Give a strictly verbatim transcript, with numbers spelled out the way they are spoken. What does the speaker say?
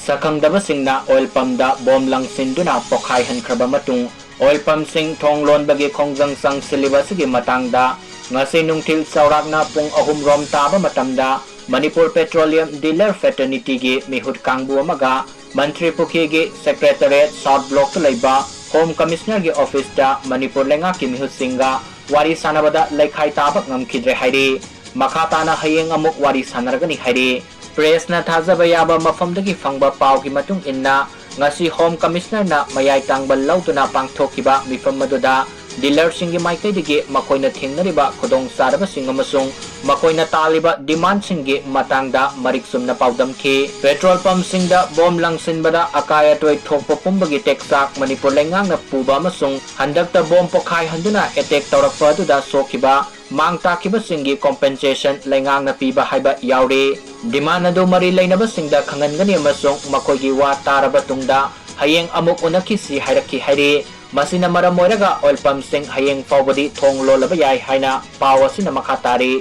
ꯁꯛꯈꯪꯗꯕꯁꯤꯡꯅ oil pumpꯗ bomb ꯂꯪꯁꯤꯟꯗꯨꯅ ꯄꯣꯈꯥꯏꯍꯟꯈ꯭ꯔꯕ ꯃꯇꯨꯡ, oil pumpꯁꯤꯡ ꯊꯣꯡ ꯂꯣꯟꯕꯒꯤ ꯈꯣꯡꯖꯪ ꯆꯪꯁꯤꯜꯂꯤꯕ ꯑꯁꯤꯒꯤ ꯃꯇꯥꯡꯗ ꯉꯁꯤ ꯅꯨꯡꯊꯤꯜ ꯆꯥꯎꯔꯥꯛꯅ ꯄꯨꯡ ꯑꯍꯨꯝ ꯔꯣꯝ ꯇꯥꯕ ꯃꯇꯝꯗ ꯃꯅꯤꯄꯨꯔ Petroleum Dealer Fraternityꯒꯤ ꯃꯤꯍꯨꯠ ꯀꯥꯡꯕꯨ ꯑꯃꯒ ꯃꯟꯇ꯭ꯔꯤ ꯄꯨꯈ꯭ꯔꯤꯒꯤ Secretariat South Blockꯇ ꯂꯩꯕ Home Commissionerꯒꯤ officeꯇ ꯃꯅꯤꯄꯨꯔ ꯂꯩꯉꯥꯛꯀꯤ ꯃꯤꯍꯨꯠꯁꯤꯡꯒ ꯋꯥꯔꯤ ꯁꯥꯟꯅꯕꯗ ꯂꯩꯈꯥꯏ ꯇꯥꯕ ꯉꯝꯈꯤꯗ꯭ꯔꯦ ꯍꯥꯏꯔꯤ꯫ ꯃꯈꯥ ꯇꯥꯅ ꯍꯌꯦꯡ ꯑꯃꯨꯛ ꯋꯥꯔꯤ ꯁꯥꯟꯅꯔꯒꯅꯤ ꯍꯥꯏꯔꯤ꯫ Pressꯅ ꯊꯥꯖꯕ ꯌꯥꯕ ꯃꯐꯝꯗꯒꯤ ꯐꯪꯕ ꯄꯥꯎꯒꯤ ꯃꯇꯨꯡ ꯏꯟꯅ, ꯉꯁꯤ Home Commissionerꯅ ꯃꯌꯥꯏ ꯇꯥꯡꯕ ꯂꯧꯗꯨꯅ ꯄꯥꯡꯊꯣꯛꯈꯤꯕ ꯃꯤꯐꯝ ꯑꯗꯨꯗ dealerꯁꯤꯡꯒꯤ ꯃꯥꯏꯀꯩꯗꯒꯤ ꯃꯈꯣꯏꯅ ꯊꯦꯡꯅꯔꯤꯕ ꯈꯨꯗꯣꯡꯆꯥꯗꯕꯁꯤꯡ ꯑꯃꯁꯨꯡ ꯃꯈꯣꯏꯅ ꯇꯥꯜꯂꯤꯕ demandꯁꯤꯡꯒꯤ ꯃꯇꯥꯡꯗ ꯃꯔꯤꯛ ꯆꯨꯝꯅ ꯄꯥꯎꯗꯝꯈꯤ꯫ Petrol pumpꯁꯤꯡꯗ bomb ꯂꯪꯁꯤꯟꯕꯗ ꯑꯀꯥꯏ ꯑꯇꯣꯏ ꯊꯣꯛꯄ ꯄꯨꯝꯕꯒꯤ ꯇꯦꯛꯆꯥꯛ ꯃꯅꯤꯄꯨꯔ ꯂꯩꯉꯥꯛꯅ ꯄꯨꯕ ꯑꯃꯁꯨꯡ ꯍꯟꯗꯛꯇ bomb ꯄꯣꯈꯥꯏꯍꯟꯗꯨꯅ attack ꯇꯧꯔꯛꯄ ꯑꯗꯨꯗ ꯁꯣꯛꯈꯤꯕ ꯃꯥꯡ ꯇꯥꯛꯈꯤꯕꯁꯤꯡꯒꯤ compensation ꯂꯩꯉꯥꯛꯅ ꯄꯤꯕ ꯍꯥꯏꯕ ꯌꯥꯎꯔꯤ꯫ Demand ꯑꯗꯨ ꯃꯔꯤ ꯂꯩꯅꯕꯁꯤꯡꯗ ꯈꯪꯍꯟꯒꯅꯤ ꯑꯃꯁꯨꯡ ꯃꯈꯣꯏꯒꯤ ꯋꯥ ꯇꯥꯔꯕ ꯇꯨꯡꯗ ꯍꯌꯦꯡ ꯑꯃꯨꯛ ꯎꯅꯈꯤꯁꯤ ꯍꯥꯏꯔꯛꯈꯤ ꯍꯥꯏꯔꯤ꯫ ꯃꯁꯤꯅ ꯃꯔꯝ ꯑꯣꯏꯔꯒ oil pumpꯁꯤꯡ ꯍꯌꯦꯡ ꯐꯥꯎꯕꯗꯤ ꯊꯣꯡ ꯂꯣꯜꯂꯕ ꯌꯥꯏ ꯍꯥꯏꯅ ꯄꯥꯎ ꯑꯁꯤꯅ ꯃꯈꯥ ꯇꯥꯔꯤ꯫